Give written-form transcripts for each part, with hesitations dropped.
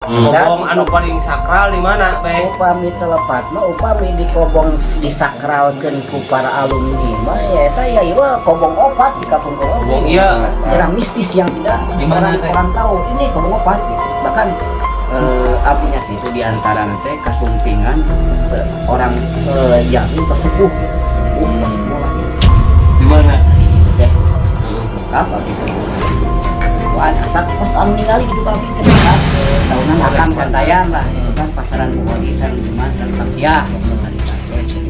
Kobong anu paling sakral di mana, Be? Upami teu lepat mah, upami di kobong disakralkeun ku para alumni mah ya eta ya ieu kobong opat di kampung kobong. Kobong iya. Daerah mistis yang tidak Di mana, orang, teh? orang tahu ini kobong opat gitu. Bahkan apinya itu di antara teh kasumpingan orang jami tersepuh gitu. Sepuh, tersepuh lah gitu. Di mana? Di situ teh apa gitu. Wah, asal pas anu ningali gitu Pak teh kan. Tahunan akang santayan lah itu kan pasaran buah sareng cuman sareng baktia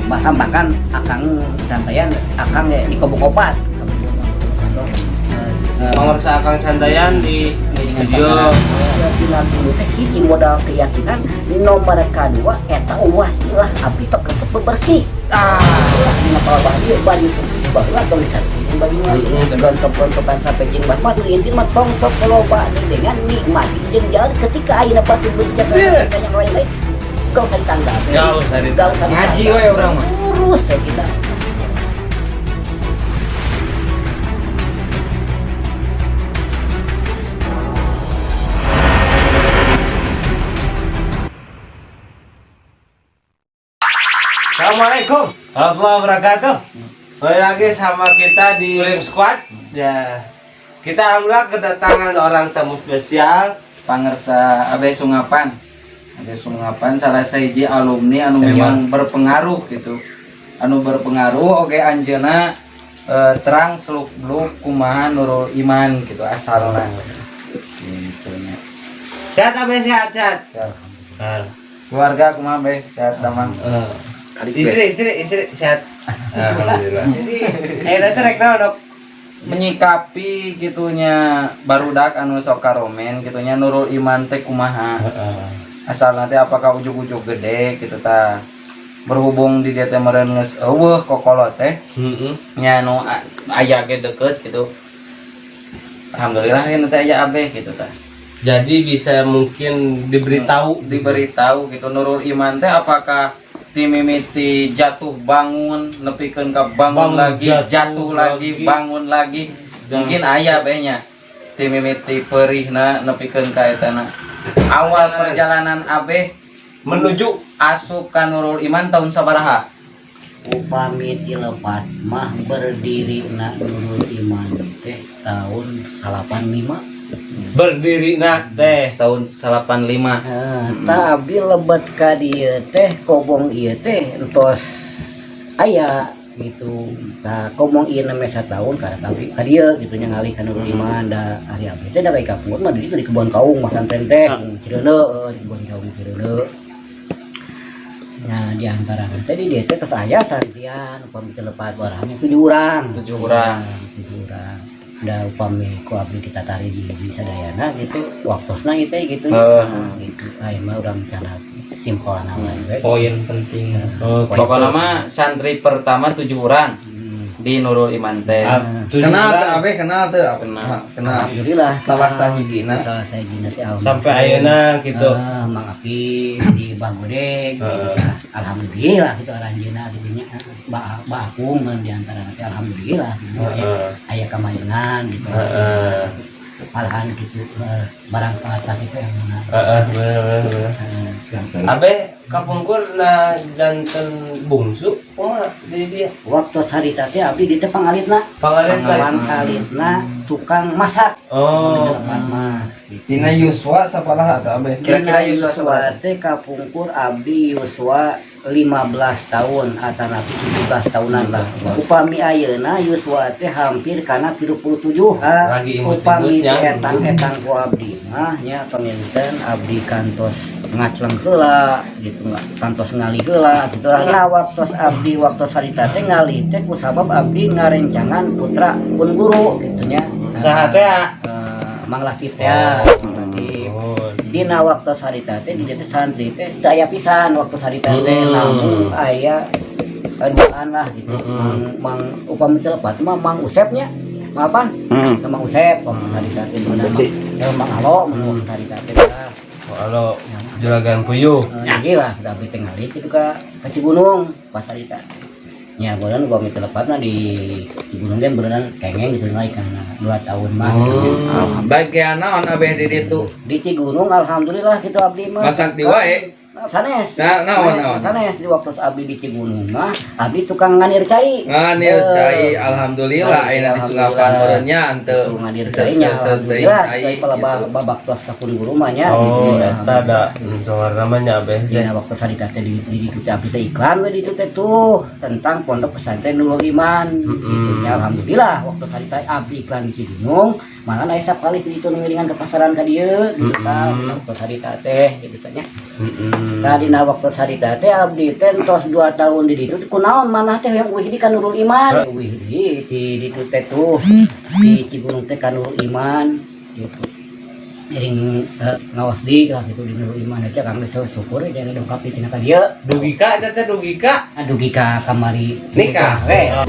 bahkan bahkan akang santayan akang ya di kobong opat. Pangersa Akang Santayan di studio. Keyakinan dulu teh hiji modal keyakinan nomor kedua eta wasilah abdi tok resep bebersih. Ah, dina palabah ieu baju baheula tong disarekeun baju gontok-gontokan sampai jeung bah mah inti mah tong sok loba dengan nikmati jeung jalan ketika ayeuna batur berbicara yang lain-lain gak usah ditanggapi. Gak usah ditanggapi. Gak usah Ngaji ditanggapi. we urang mah. Urus ya kita. Assalamualaikum warahmatullahi wabarakatuh. Balik lagi sama kita di Lim Squad. Ya. Kita alhamdulillah kedatangan orang tamu spesial. Pangersa Abe Sungapan. Abe Sungapan salah sahiji alumni anu Senior. memang berpengaruh gitu. Anu berpengaruh oge anjeuna terang seluk-beluk kumaha Nurul Iman gitu asalna. Gitu nya. Sehat Abe, sehat, sehat. Sehat. Nah, Keluarga kumaha Be? Sehat damang. Istri, istri, istri sehat. Alhamdulillah. Jadi, nanti rek naon, Dok? Menyikapi gitunya barudak anu sok karomen gitunya Nurul Iman teh kumaha? Asal nanti apakah ujug-ujug gede gitu ta, berhubung di dia teh meureun geus eueuh kokolo teh nya nu aya ge deket gitu, alhamdulillah ya nanti aya Abe gitu ta. Jadi bisa mungkin diberitahu. Diberitahu gitu Nurul Iman teh apakah ti mimiti jatuh bangun nepikeun ka bangun, Bangun, lagi jatuh jatuh, lagi, lagi. Bangun lagi, mungkin aya be nya ti mimiti perihna nepikeun ka etana awal perjalanan Abe menuju asup ka Nurul Iman tahun sabaraha? Upami ti lepat mah berdiri na Nurul Iman teh tahun 85. Berdiri nah teh. Tahun 85. Tah abdi lebet ka dieu teh kobong ieu teh entos aya gitu. Tah kobong ieu neme sataun karek abdi ka dieu gitu nya ngalih ka Nurul Iman, da ari abdi teh da ka kapungkur mah di ditu di Kebon Kaung masantren teh Cireuneu, di Kebon Kaung Cireuneu. Nah, di antara teh di dieu teh tos aya santrian upami teu lepat orangnya tujuh orang. Tujuh orang. Tujuh orang. Da upami ku abdi ditatari di sadayana gitu waktosna gitu gitu. Nah, gitu aya mah urang cara simpelna we. Poin penting. Oke. Pokoknya mah santri pertama tujuh orang di Nurul Iman teh. Ah, tujuh Kenal orang. tuh Abe, kenal tuh. Kenal. Kenal. Alhamdulillah. Salah sahijina. Salah sahijina teh alhamdulillah. Sampai ayeuna gitu. Ah, Mang Api di Banggodeg gitu. Alhamdulillah gitu aranjeuna gitu nya. Ba Ba Akung mun di antara teh alhamdulillah gitu. Aya kamajengan gitu. Malahan gitu barang pengatah itu yang mana. Heeh, bener bener bener. Abe kapungkur na janten bungsu kumaha di dia? Waktu harita teh abdi di teh pangalitna. Pangalit lah. Pangalitna tukang masak. Oh. Lepat mah gitu. Tina yuswa saparaha tah Abe? Kira-kira Dina yuswa sabaraha? teh kapungkur abdi yuswa 15 tahun atau 17 tahunan lah. Upami ayeuna yuswa teh hampir kana 37. Lagi Upami imut-imutnya. etang-etang ku abdi mah nya panginten abdi kantos ngacleng heula gitu nggak kantos ngali heula gitu lah. Nah, waktos abdi waktos harita teh ngali teh kusabab abdi ngarencangan putra pun guru gitu nya. Saha teh ya? Mang Latif ya. Mang Latif. Oh. Dina waktu harita teh di dieu teh santri teh teu aya pisan waktu harita teh, namun aya duaan lah gitu. Mang Mang upami teu lepat mah Mang Usepnya. Mang apaan? Mang Usep waktu harita teh mana Mang ya, Mang Alo mun waktu harita teh lah. Kalau juragan puyuh. Jadi lah kita abdi teh ngali kitu ka Cigunung pas harita. Nya beunang upami teu lepatna di Gunung ge beunang kengeng gitu naik karena 2 tahun mah. Bagian naon abeh di ditu? Di Cigunung alhamdulillah gitu abdi mah. Masak di wae. Sanes. Nah, naon naon. Sanes di waktu abdi di Cigunung mah abdi tukang nganir cai. Nganir cai, alhamdulillah ayeuna di sungapan meureun nya henteu Ngadir cai nya alhamdulillah cai palebah babak tos ka pun guru mah nya. Oh, eta da soalna mah nya abeh teh. Dina waktu harita teh di ditu teh abdi teh iklan we di ditu teh tuh tentang pondok pesantren Nurul Iman. Gitu nya alhamdulillah waktu harita abdi iklan di Cigunung malah aya sapalih di ditu nu ngiringan ke pasaran ka dieu gitu tah waktu harita teh gitu teh nya. Tadina waktu harita teh abdi teh tos 2 tahun di ditu kunaon manah teh yang uih di ka Nurul Iman. Uih di ditu teh tuh di Cigunung teh ka Nurul Iman gitu. Iring ngawas di lah gitu di Nurul Iman aja kang geus syukur jangan dongkap di tina ka dieu. Dugi ka eta teh dugi ka Dugi ka kamari nikah. We.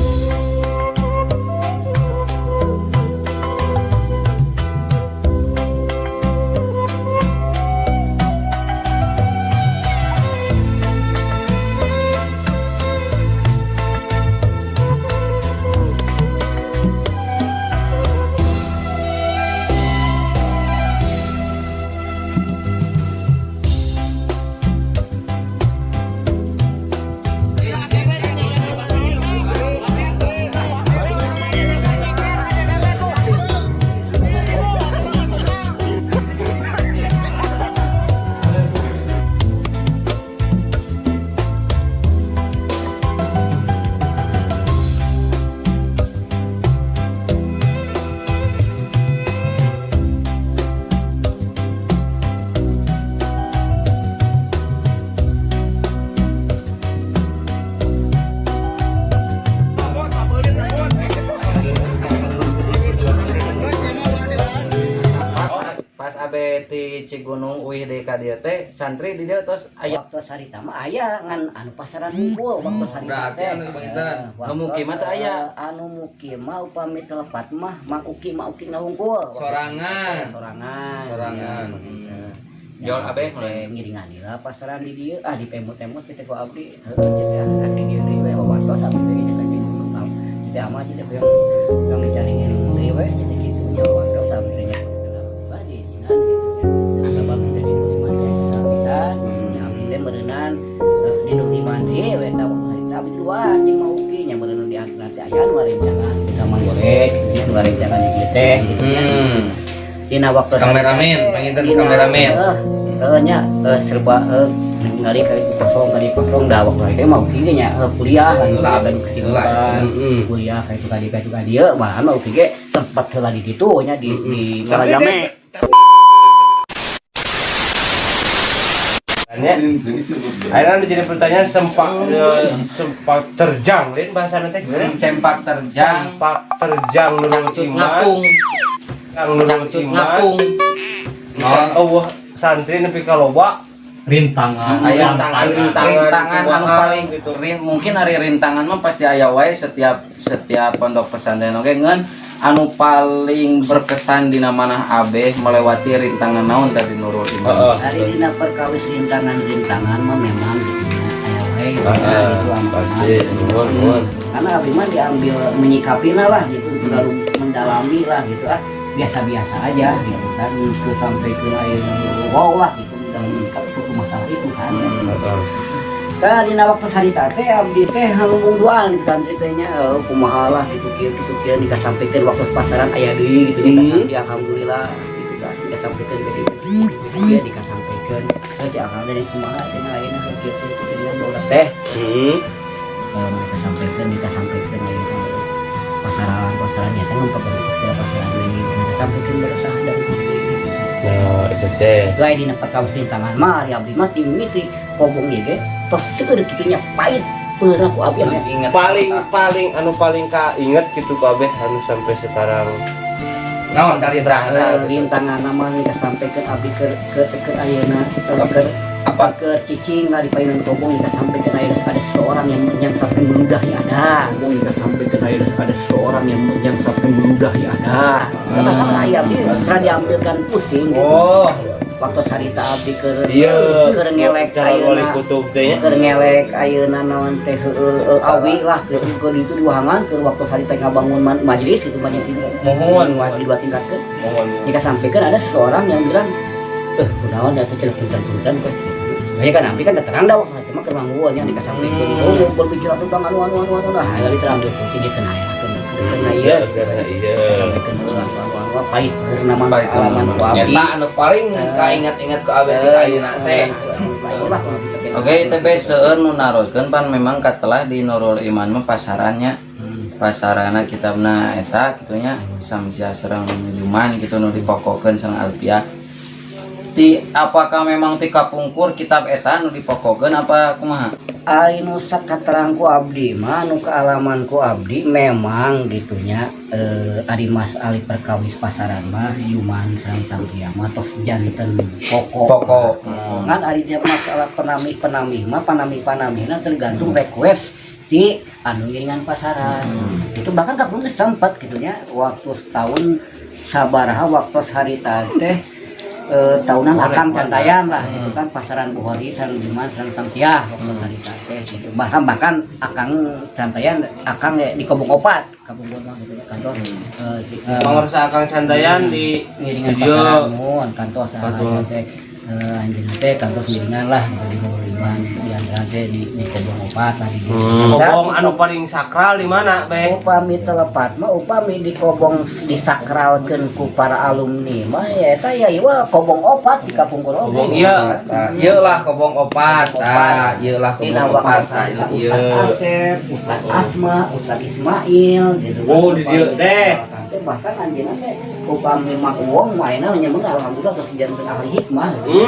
Pas abe ti Cigunung uih deui ka dieu teh santri di dieu tos aya Waktu harita mah aya ngan anu pasaran unggul waktu harita Berarti teh. anu panginten. Anu mukim mah teu aya. Anu mukim mah upami teu lepat mah Mang Uki Mang Uki na unggul. Sorangan. Sorangan. Sorangan. Ya, Jol abeh teh ngiringan lah pasaran di dieu ah di pemot-emot teh ku abdi. Heuh teh ah di dieu deui we wawartos abdi teh ka Cigunung. Teh ama teh yang dicaringin deui we teh kitu nya wawartos abdi teh nya. Bah diizinan gitu nya. Sabab teh di Nurul Iman teh pisan nya abdi teh meureunan di Nurul Iman deui we eta waktu harita abdi dua jeung Mang Uki nya meureunan di antara teh aya nu ngarencangan sama goreng nya nu ngarencangan di dieu teh gitu nya. Dina waktu Kameramen, panginten kameramen. Heeh nya serba ningali ka itu kosong kali kosong dah waktu harita mah Uki ge nya kuliah Heula, kan kesibukan kuliah ka itu ka dieu ka itu ka dieu mah mah Uki ge tempat heula di ditu nya di Ngarajame. Ya. Akhirnya jadi pertanyaan sempak terjang lain bahasa nanti gimana? Sempak terjang, Sempak terjang Nurul cangcut Iman. ngapung, Nurul cangcut Iman. ngapung. Oh, santri nepi ka loba rintangan. Aya rintangan, rintangan, rintangan anu kumaha paling gitu. Mungkin hari rintangan mah pasti aya wae setiap setiap pondok pesantren oge ngan anu paling berkesan dina manah abeh melewati rintangan naon tadi Nurul Iman. Heeh. Hari dina perkawis rintangan-rintangan mah memang gitu nya aya wae gitu Heeh, itu anu pasti nuhun nuhun. Karena abdi mah diambil menyikapina lah gitu, terlalu mendalami lah gitu ah biasa-biasa aja gitu kan ke sampai ke air wow lah gitu dalam menyikapi suatu masalah itu kan. Heeh. Tah dina waktu harita teh abdi teh halumbung duaan di santri teh nya kumaha lah gitu kieu kitu kieu dikasampikeun waktu pasaran aya deui gitu dikasampi alhamdulillah gitu kan dikasampikeun ke dieu kieu dikasampikeun teh alhamdulillah kumaha cenah ayeuna kieu kieu kieu nya barudak teh. Dikasampikeun dikasampikeun ayeuna pasaran pasaran nya teh ngumpulkeun segala pasaran deui dikasampikeun beresah dari Nah, itu teh. Itu aya dina perkawis rintangan mah ari abdi mah timiti kobong ieu ge tos seueur kitu nya pahit peurah ku abdi nya. Ingat Paling paling anu paling ka inget gitu ku abeh anu sampai sekarang. Naon dari Terasa. Rintangan mah dikasampikeun abdi keur ayeuna keur apa ke cicing lah di payunan kobong dikasampikeun ayeuna ada seseorang yang sampai meludahi ada. Kobong dikasampikeun ayeuna ada seseorang yang sampai meludahi ada. Karena kan aya abdi pernah diambilkan pusing gitu. Oh. Waktu harita abdi keur keur ngelek calon wali ayeuna. Kutub teh nya. Keur ngelek ayeuna naon teh, heueuh, awi lah keur itu di wahangan keur waktu harita ngabangun majelis itu banyak tingkat. Mohon. Di dua tingkat ke. Mohon. Jika sampaikan ada seseorang yang bilang, "Eh, kunaon da teh cenah punten-punten kok." Ya kan abdi kan terang dah waktu cuma keur mangguan nya dikasampaikan. Oh, berbicara tentang anu anu anu anu, nah lagi terang tuh jadi kena ya kena kena ieu. Karena iya. Sampaikan ulang anu anu pahit keur nama Pahit alaman ku abdi. Nyata anu paling kaingat-ingat ku abdi ka ayeuna teh. Oke, tapi seueur nu naroskeun pan memang katelah di Nurul Iman mah pasarannya. Pasarana kitabna eta kitu nya, Samsia sareng Juman gitu nu dipokokeun sareng Alfiah. Ti apakah memang ti kapungkur kitab eta nu dipokokeun apa kumaha? Ari nu sakaterang ku abdi mah, nu kaalaman ku abdi memang gitunya, ari Mas Ali perkawis pasaran mah Juman sareng Samsia mah tos janten pokok. Pokok. Ngan ari dia masalah penamih-penamih mah, panamih-panamihna tergantung request di anu ngiringan pasaran. Itu bahkan kapungkur sempat gitunya waktu setahun sabaraha waktu harita teh, tahunan Akang Cantayan lah itu kan pasaran Bukhari sareng Juman sareng Samsiah waktu harita teh gitu. Bahkan bahkan Akang Cantayan, Akang ya, di Kobong Opat Kobong Opat gitu ya kantor Pangersa Akang Cantayan di ngiringan Video. Pasaran mun kantor Kantor. saha teh, anjeunna teh kantor ngiringan lah di Iman di antara teh di Kobong Opat lah di Kobong anu paling sakral di mana, Be? Upami telepat mah, upami di Kobong disakralkeun ku para alumni mah ya eta ya ieu Kobong Opat di Kapungkur oge. Kobong ieu. Tah, ieu lah Kobong Opat. Tah, ieu lah Kobong Dina Opat. waktu Tah, ieu. Ustaz Asep, Ustaz Asma, Ustaz Ismail gitu kan. Oh, di dieu teh. Teh bahkan anjeunna teh upami mah uang mah ayeuna nya mun alhamdulillah tos janten ahli hikmah gitu.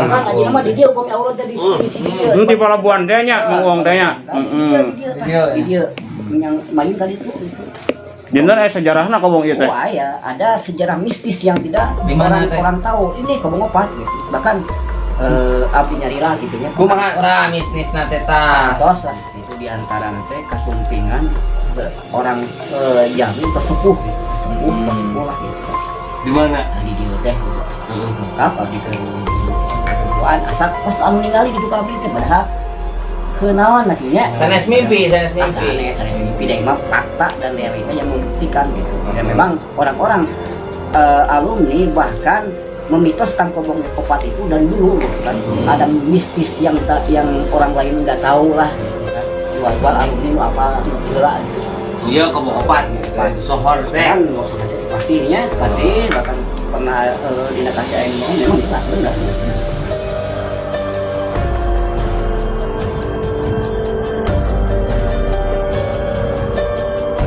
Bahkan anjeunna mah di dieu upami aurat teh di sini dieu. Itu di pelabuhan teh nya, Mang Uong teh nya. Di dieu, di dieu, tah. Di dieu yang main kali itu. Dinten eh sejarahna Kobong ieu teh. Oh, ya, ada sejarah mistis yang tidak Di mana, orang, teh? Orang tahu. Ini Kobong Opat gitu. Bahkan abdi nyarilah gitu ya. Kumaha tah mistisna teh tah? Tos lah itu di antara teh kasumpingan orang Jami tersepuh gitu. Sepuh, tersepuh lah gitu. Di mana? Nah, di dieu teh gitu. Lengkap abdi ke kebutuhan asal pas anu ningali gitu ka abdi teh padahal kenaon lah nya. Sanes mimpi, sanes mimpi. Sanes, sanes mimpi deh mah fakta dan realita yang membuktikan gitu. Dan memang orang-orang alumni bahkan memitoskan Kobong Opat itu dari dulu gitu kan. Ada mistis yang yang orang lain nggak tahu lah gitu kan. Jual-jual alumni nu apa nu gila gitu. Iya, Kobong Opat gitu. Sohor teh. Kan nggak usah pastinya pasti bahkan pernah dina kasih aing mau memang jelas benar.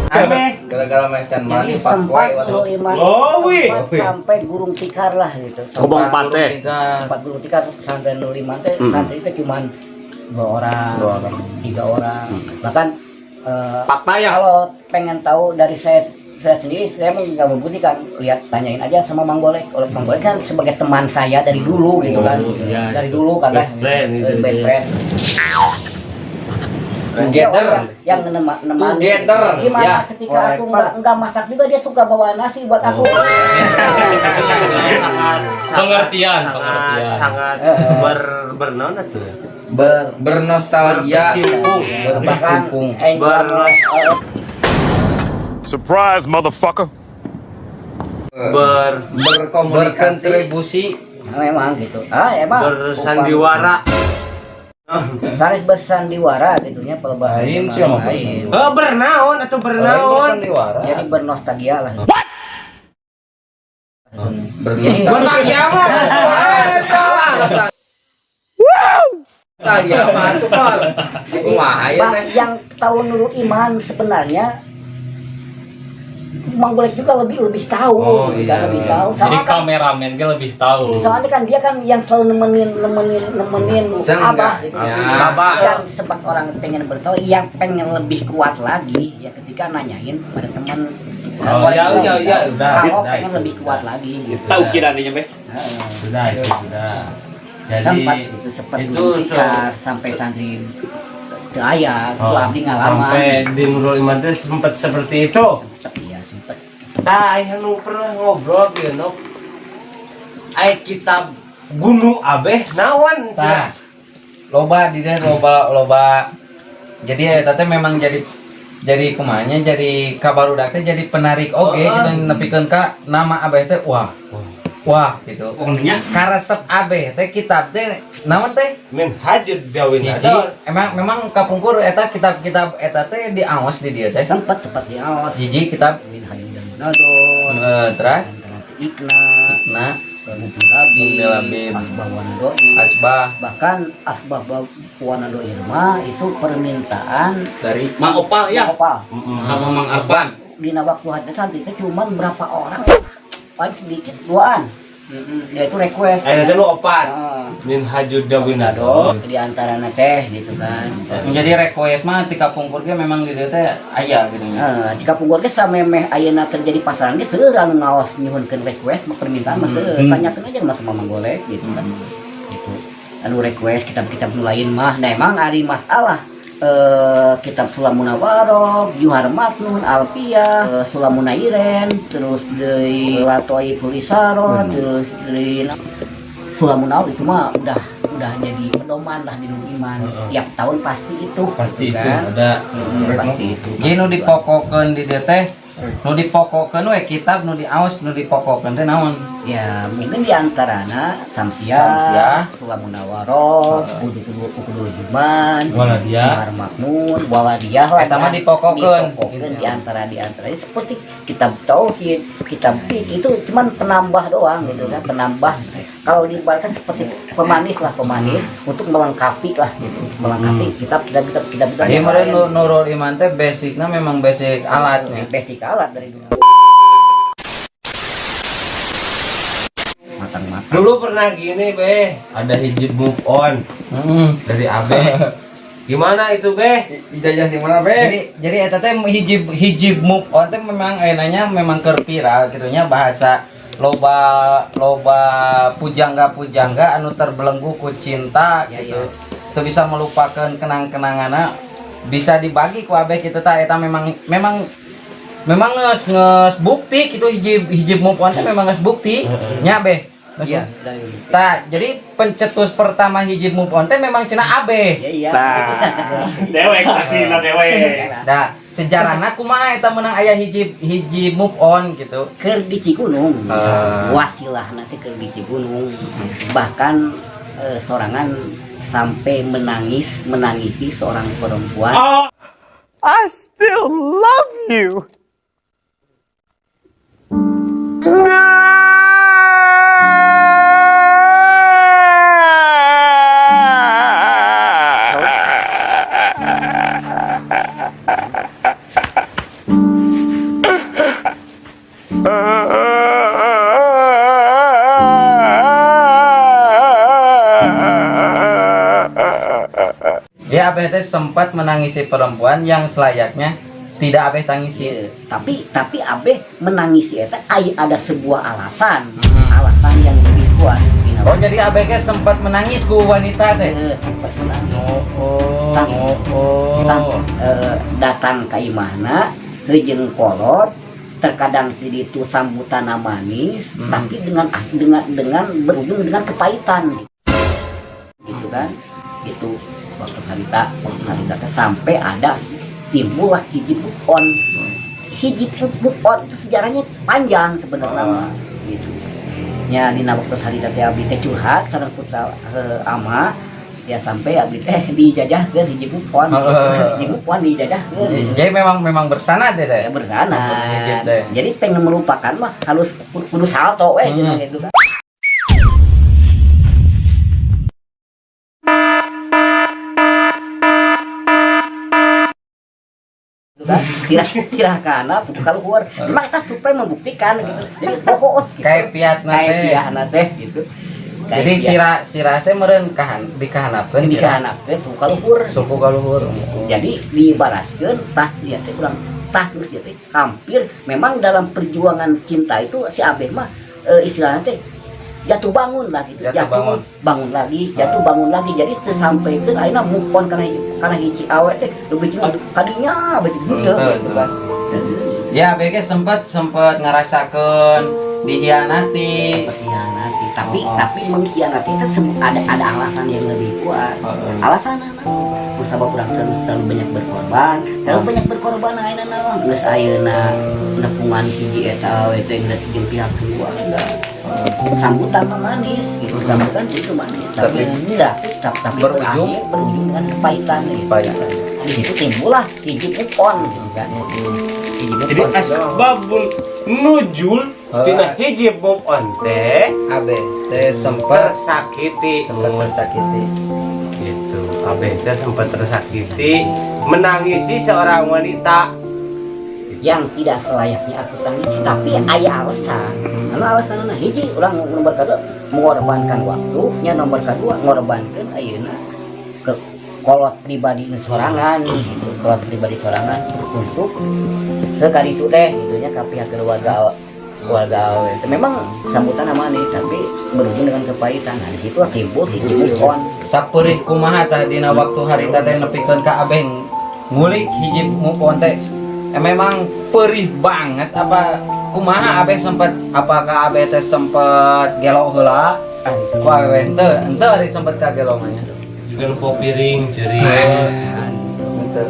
Aneh. Gara-gara meh can Jadi mandi pak sempat wae. Nurul Iman Oh, wih. sempat sampai gurung tikar lah gitu. Kobong Opat teh. Sempat gurung tikar pesantren Nurul Iman teh, santri teh cuman dua orang, Dua orang. Tiga orang. Bahkan Fakta ya. kalau pengen tahu dari saya sendiri, saya mau nggak membuktikan, lihat tanyain aja sama Mang Golek. Oleh Mang Golek kan sebagai teman saya dari dulu gitu kan, Oh, iya, dari itu. dulu kan. Best friend itu, Best iya. friend. Together. Yang nemani. Together, Gimana ya. ketika aku nggak masak juga dia suka bawa nasi buat aku. Oh. Sangat Pengertian, sangat pengertian. Sangat ber bernaon atuh. Bernostalgia. Berkecimpung. Bahkan Berkecimpung. Surprise, motherfucker. Ber Berkomunikasi. Berkontribusi. Nah, memang gitu. Ah, emang. Bersandiwara. Sanes bersandiwara gitu nya pelbagai. Lain sih sama Lain. Oh, bernaon atau bernaon? Bersandiwara. Jadi bernostalgia lah. Bernostalgia. Nostalgia mah. Eh, salah. Nostalgia mah atuh pal. Kumaha ya Bah, teh? yang tahu Nurul Iman sebenarnya Mang Golek juga lebih lebih tahu, Oh, gitu iya. kan, lebih tahu. Jadi Soalnya kan, kameramen ge lebih tahu. Soalnya kan dia kan yang selalu nemenin nemenin nemenin Seenggak. abah gitu. Ya. Abah. Kan sempat orang pengen bertahu, yang pengen lebih kuat lagi ya ketika nanyain pada teman. Oh, iya, iya, iya, udah. Kalau Udah, pengen itu. lebih kuat lagi gitu. Tahu kiraninya, Be. Heeh. Sudah itu sudah. Jadi Sempat gitu, sempat itu tikar sampai santri teu aya gitu, Oh, abdi ngalaman. sampai di Nurul Iman teh sempat seperti itu. Sempet, iya sempet. Tah, aya nu pernah ngobrol gitu, Nok. Ai kitab Gunung Abeh naon Tah. Loba di dieu, loba loba. Jadi eta teh memang jadi kumanya, jadi kabarudak teh jadi penarik oge gitu, nepikeun ka nama Abeh teh, wah wah gitu. Pokoknya Karesep Abeh teh kitab teh naon teh? Minhajud Dawin. Hiji emang memang kapungkur eta kitab-kitab eta teh diaos di dieu teh. Sempat sempat diaos. Hiji kitab Minhajul Nador. Terus Ikna, nah Mubin Labib, Mubin Labib. Asbah Wanadoi. Asbah. Bahkan Asbah Wanadoi mah itu permintaan dari Mang Opal ya Mang Opal. sama Mang Arpan. Dina waktu hadis santri itu cuman berapa orang, paling sedikit duaan. Dia itu request. Eta teh nu opat. Ah. Minhajud Dawin Nador. Di antara teh gitu kan. Menjadi request mah ti kapungkur ge memang di dieu teh aya gitu nya. Nah, di kapungkur ge samemeh ayeuna terjadi pasaran ge seueur anu ngaos nyuhunkeun request mah, permintaan mah seueur. Tanyakeun aja sama Mamang Golek gitu kan. Gitu. Anu request kitab-kitab nu lain mah, nah emang ari masalah kitab Sulam Munawaroh, Juhar Maknun, Alfiah, Sulam Munairen, terus dari Latoiful Isaro, terus dari Sulam Munawar itu mah udah jadi pedoman lah di Nurul Iman. Setiap tahun pasti itu. Pasti gitu itu kan. ada. Pasti itu. Jadi nu dipokokeun di dieu teh, nu dipokokeun we kitab nu diaos, nu dipokokeun teh naon? Ya, mungkin di antarana Samsiah, Samsiah. Sulam Munawaroh, Kudu Kudu Juman, Waladiyah. Juhar Maknun, Waladiyah lah. Eta mah dipokokeun. Dipokokeun di antara seperti kitab tauhid, kitab fiqh itu cuman penambah doang gitu kan, penambah. Kalau diibaratkan seperti pemanis lah, pemanis untuk melengkapi lah gitu, melengkapi kitab kitab kitab kitab kitab. Jadi yang meureun lain. Nurul Iman teh basicna memang basic alatnya. Basic alat dari dulu. Matang-matang. Dulu pernah gini, Be. Ada hiji move on dari Abe. Gimana itu, Be? Ijazah di mana, Be? Jadi eta teh hiji hiji move on teh memang ayeunanya memang keur viral gitu nya, bahasa loba loba pujangga-pujangga anu terbelenggu ku cinta gitu. Teu bisa melupakan kenang-kenanganna, bisa dibagi ku Abeh kitu tah, eta memang memang memang geus geus bukti gitu, hiji hiji move on teh memang geus bukti nya, Beh. Geus Iya, bukti. dari dulu. Tah, jadi pencetus pertama hiji move on teh memang cenah Abeh. Iya, iya. Tah, dewek saksina dewek. Nah, sejarahna kumaha eta menang aya hiji hiji move on gitu? Keur di Cigunung. Wasilah nanti keur di Cigunung. Bahkan sorangan sampai menangis menangisi seorang perempuan. I still love you. Ya, Abeh teh sempat menangisi perempuan yang selayaknya tidak Abeh tangisi. Iya, tapi Abeh menangisi eta ai ada sebuah alasan, alasan yang lebih kuat. Oh, jadi Abeh ge sempat menangis ku wanita teh. Sempat menangis. Oh, oh, oh. Datang ke imahna jeung kolot, terkadang di itu sambutan manis, tapi dengan dengan dengan berujung dengan kepahitan gitu kan. Itu waktu harita teh sampai ada timbullah hiji move on. Hiji move on itu sejarahnya panjang sebenarnya mah gitu nya. Dina waktu harita teh abdi teh curhat sareng putra ama ya, sampai abdi teh dijajahkeun hiji move on, hiji move on dijajahkeun. Jadi memang memang bersanad ya teh. Ya, bersanad. Hiji teh. Jadi pengen melupakan mah harus kudu salto we gitu kan. Gitu kan sirah sirah kana buku kaluhur memang kita supaya membuktikan gitu, jadi pokok gitu. Kayak piatna Kayak teh. piatna teh gitu. Kayak Jadi piat. sirah sirah teh meureun kahan dikahanapkeun Di sirah. kahanap teh suku kaluhur. Suku kaluhur. Jadi diibaratkeun tah dia teh kurang tah, terus dia teh hampir memang dalam perjuangan cinta itu si Abeh mah istilahnya teh jatuh bangun lah gitu. Jatuh bangun. Bangun lagi, jatuh bangun lagi, jadi teu sampaikeun ayeuna move on karena hiji awe teh lebih cuma kadinya begitu gitu, gitu kan. Ya, Abeh ge sempat sempat ngerasakeun dihianati. Pengkhianat. Tapi mengkhianati itu ada alasan yang lebih kuat. Alasan apa? Kusabab urang terlalu, terlalu banyak berkorban, terlalu banyak berkorban. Ayeuna naon, geus ayeuna nepungan hiji eta we teh geus jeung pihak keluarga, sambutan mah manis gitu, sambutan itu manis, tapi tapi Berujung? Berakhir, berujung dengan kepahitan gitu. Kepahitan. Di situ timbullah hiji move on gitu kan, hiji move Jadi on. Asbabun nuzul tina hiji move on teh Abe teh sempat tersakiti. Sempat tersakiti. Gitu. Abe teh sempat tersakiti, menangisi seorang wanita yang tidak selayaknya aku tangisi, tapi aya alasan. Anu alasan hiji, urang nomor kedua mengorbankan waktu nya, nomor kedua ngorbankan ayeuna ke kolot pribadi nu sorangan gitu, kolot pribadi sorangan untuk ke kaditu teh gitu nya, ke pihak keluarga keluarga awe. Memang sambutan manis, tapi berujung dengan kepahitan. Nah, di situ timbul hiji move on. Sapeurih kumaha tah dina waktu harita teh nepikeun ka Abeh ngulik hiji move on teh? Memang perih banget apa kumaha? Abeh sempat, apakah Abeh teh sempat gelo heula? Ku Abeh henteu henteu ari sempat kagelongannya? Juga nempo piring ceri. Henteu.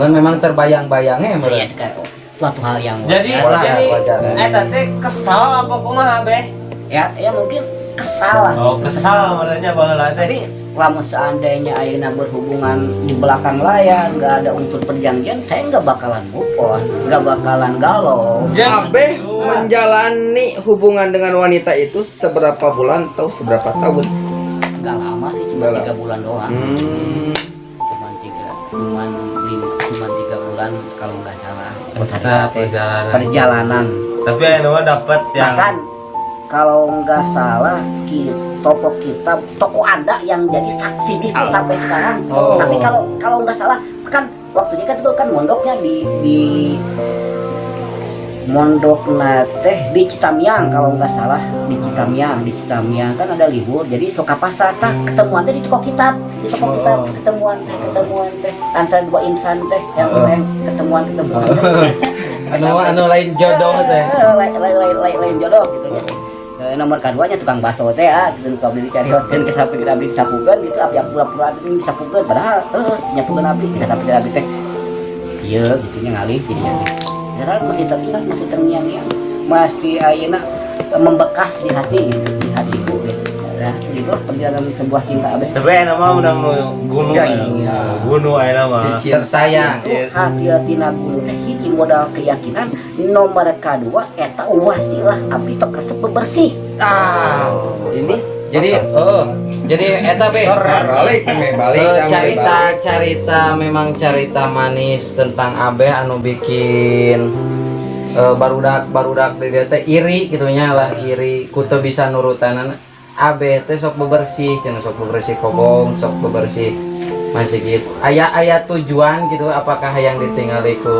Ngan memang terbayang-bayangnya ya meureun. Kan, suatu hal yang Jadi wajar. jadi wajar. Eta teh kesal apa kumaha, Beh? Ya ya, mungkin kesal lah. Oh, kesal merenya baheula teh. Tapi lamun seandainya ayeuna berhubungan di belakang layar, nggak ada unsur perjanjian, saya nggak bakalan move on, nggak bakalan galau. Abeh menjalani hubungan dengan wanita itu seberapa bulan atau seberapa tahun? Nggak lama sih, cuma Nggak lama. 3 bulan doang. Cuma tiga, cuman lima, cuma 3 bulan kalau nggak salah. Eta perjalanan. Perjalanan. Tapi aya mah dapat yang Bahkan kalau nggak salah toko kita, toko ada yang jadi saksi bisu sampai sekarang. Tapi kalau kalau nggak salah kan waktunya kan itu kan mondoknya di mondok teh di Citamiang, kalau nggak salah di Citamiang. Di Citamiang kan ada libur, jadi sok ka pasar tah, ketemuan teh di toko kitab, di toko kitab ketemuan teh, ketemuan teh antara dua insan teh yang ketemuan ketemuan teh. Anu anu lain jodoh teh. Lain lain lain lain, lain jodoh gitu nya. Nomor keduanya tukang bakso teh ah gitu, nu abdi dicarioskeun ke sampai abdi disapukeun gitu, abdi pura-pura abdi disapukeun, padahal nyapukeun abdi kita sampai abdi teh iya gitu nya, ngalih jadinya teh. Sekarang masih teringat, masih terngiang-ngiang, masih ayeuna membekas di hati gitu, di hatiku gitu. Nah, gitu perjalanan sebuah cinta abeh. Tapi aya mah udah mau gunung. Ya, iya. Gunung aya mah. Si cinta. Tersayang. Itu hasil tina gunung teh hiji modal keyakinan, nomor kedua eta wasilah abdi sok resep bebersih. Ah, ini Jadi oh, jadi eta be Balik, meh balik, meh carita balik. Carita memang carita manis tentang Abeh anu bikin barudak barudak di dieu teh iri gitu nya lah, iri ku teu bisa nurutanan. Abeh teh sok bebersih cenah, sok bebersih kobong, sok bebersih masjid, aya aya tujuan gitu, apakah yang ditinggali ku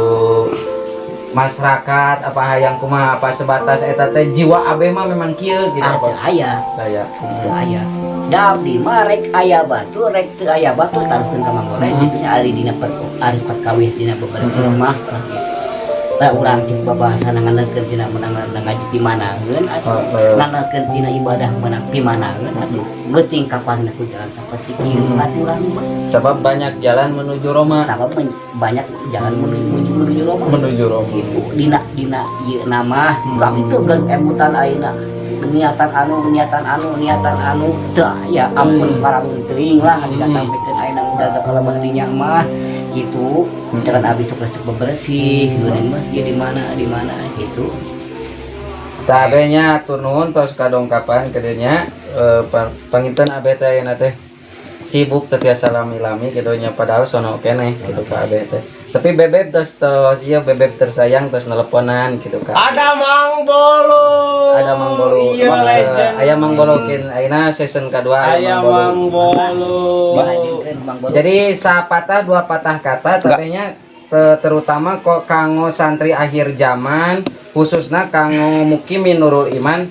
masyarakat, apa hayang kumaha, apa sebatas eta teh jiwa Abeh mah memang kieu gitu, apa? Ada aya. Aya. Teu aya da abdi mah, rek aya batu rek teu aya batu, taruhkeun ka Mang Goleng gitu nya, ari dina per ari perkawis dina bebersih mah lah gitu. Lah, urang cek babahasa ngandalkeun tina menang ngaji pimanaeun atuh, ngandalkeun tina ibadah menang pimanaeun atuh, geuting kapan ku jalan saperti kieu atuh urang mah. Sebab banyak jalan menuju Roma. Sabab banyak jalan menuju menuju Roma. Menuju Roma. Gitu dina dina ieu nama kami teu gaduh emutan ayeuna niatan anu, niatan anu, niatan anu teu aya, ampun para teuing lah disampikeun ayeuna udah kalau dinya mah gitu. Jangan abis sok resep bebersih geuning mah ieu di mana di mana gitu. Tah, Abe nya nuhun tos kadongkapan ke dieu nya. Panginten Abe teh ayeuna teh sibuk, teu tiasa lami-lami gitu nya, padahal sono keneh gitu ka Abe teh. Tapi bebeb tos tos iya, bebeb tersayang tos nelponan gitu ka. Ada Mang Bolo. Ada Mang Bolo. Iya, Mang, legend. Aya Mang Bolo kin ayeuna season kedua Aya aya Mang Bolo. Mang Bolo. Dihadirkeun Mang Bolo. Jadi sapatah dua patah kata tapi nya terutama kok kanggo santri akhir zaman, khususnya kanggo mukimin Nurul Iman.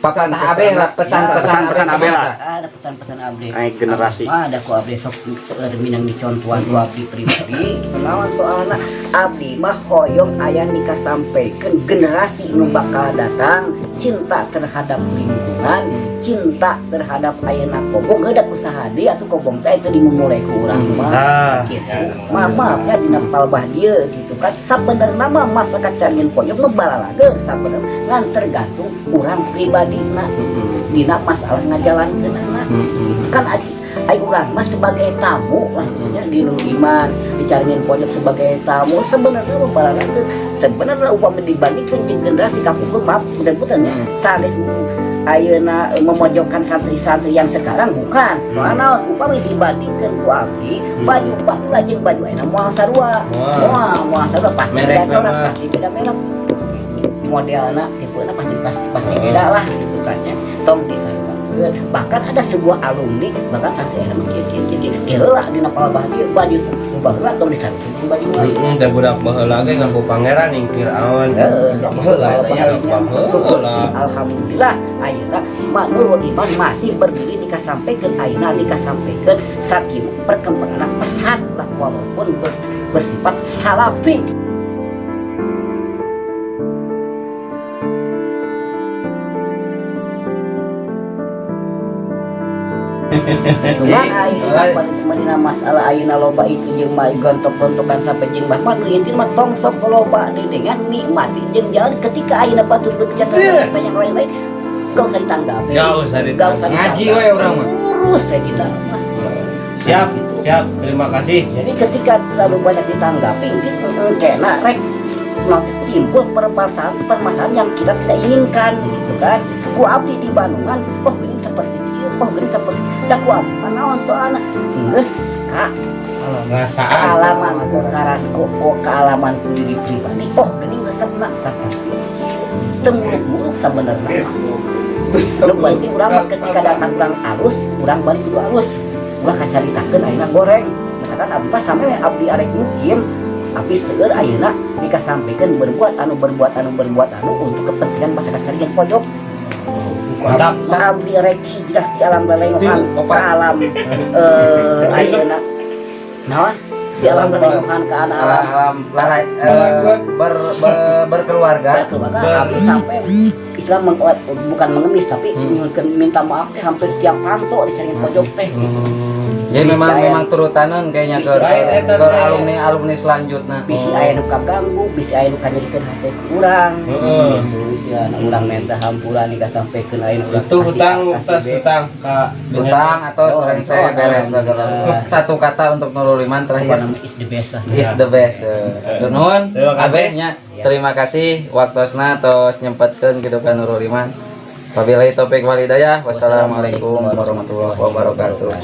Pesan Abe lah, pesan-pesan Pesan-pesan Abe lah. Ada pesan-pesan abdi. Naik generasi. Mah ada ku abdi sok seueur minang dicontohan ku abdi pribadi. Naon soalna abdi mah hoyong aya nikah sampaikan generasi nu bakal datang cinta terhadap lingkungan, cinta terhadap ayeuna kobong heuda ku saha deui atuh kobong teh teu dimumule ku urang mah. Gitu. Maaf maaf ya dina palbah dieu gitu kan. Sabenerna mah masyarakat Caringin Pojok mah balalageun sabenerna ngan tergantung urang pribadina dina masalah ngajalankeunana. Kan ai urang mah sebagai tamu lah nya di Nurul Iman di Caringin Pojok sebagai tamu sebenarnya mah balalageun. Sebenarnya upami dibandingkeun jeung generasi kapungkur maaf punten-punten ya. Sanes ayeuna memojokkan santri-santri yang sekarang bukan. Soalna naon upami dibandingkeun ku abdi baju baheula jeung baju ayeuna moal sarua. Moal moal sarua pasti Merek beda corak, mah. Pasti beda merek. Modelna tipena pasti pasti pasti beda lah gitu kan ya. Tong disaruakeun. Bahkan ada sebuah alumni bahkan santri ayeuna mah kieu kieu kieu kieu. Kieu heula dina palbah dieu baju baheula tong disaruakeun jeung baju ayeuna. Heeh, teh budak baheula ge ngaku pangeran ning Firaun. Heeh. Baheula eta ya baheula. Alhamdulillah ayeuna Mak Nurul Iman masih berdiri dikasampaikan ayeuna dikasampaikan sakieu perkembangan pesat lah walaupun bersifat salafi. Cuman ayeuna pada masalah ayeuna loba itu jeung mah gontok-gontokan sampai jeung mah mah nu inti mah tong sok loba dengan nikmati jeung jalan ketika ayeuna batur berbicara tentang yang lain-lain gak usah ditanggapi. Gak usah Gak usah Ngaji ditanggapi. we urang mah. Urus ya kita mah. Siap, siap. Terima kasih. Jadi ketika terlalu banyak ditanggapi mungkin kena rek nanti timbul permasalahan permasalahan yang kita tidak inginkan gitu kan. Ku abdi di Bandungan, oh gini seperti ieu, oh gini seperti da ku abdi mah naon soalna geus ka Perasaan. kaalaman ku karas ku kaalaman ku diri pribadi, oh gini resepna saperti ieu. Teu muluk-muluk sabenerna mah. Nu penting urang mah ketika datang urang alus, urang balik kudu alus. Ulah kacaritakeun ayeuna goreng. Misalkan abdi mah sampe we abdi arek mukim, abdi seueur ayeuna dikasampikeun berbuat anu berbuat anu berbuat anu untuk kepentingan masyarakat Caringin Pojok. Mantap. Abdi rek hijrah di alam lelenggohan ke alam ayeuna naon? Di alam lelenggohan ke alam Alam lalai berkeluarga. Berkeluarga abdi sampai Islam bukan mengemis tapi minta maaf teh hampir tiap kantor di Caringin Pojok teh gitu. Jadi memang Bisa, ya. memang turutanan kayaknya ke Lain eta ke teh. alumni alumni selanjutnya. Bisi aya nu kaganggu, bisi aya nu kanyerikeun hate ku urang. Gitu, bisi aya urang minta hampura nikah sampaikeun ayeuna urang. Itu hutang, kasih A, tas kasih B. hutang ka Hutang atau Oh, sering saya oh, beres alhamdulillah. segala. Satu kata untuk Nurul Iman terakhir. Pokokna is the best lah. Is the best. Nuhun, Terima kasih. Abeh nya. Terima kasih waktosna tos nyempetkeun gitu kan Nurul Iman. Wabillahi taufik wal hidayah. Wassalamualaikum warahmatullahi wabarakatuh.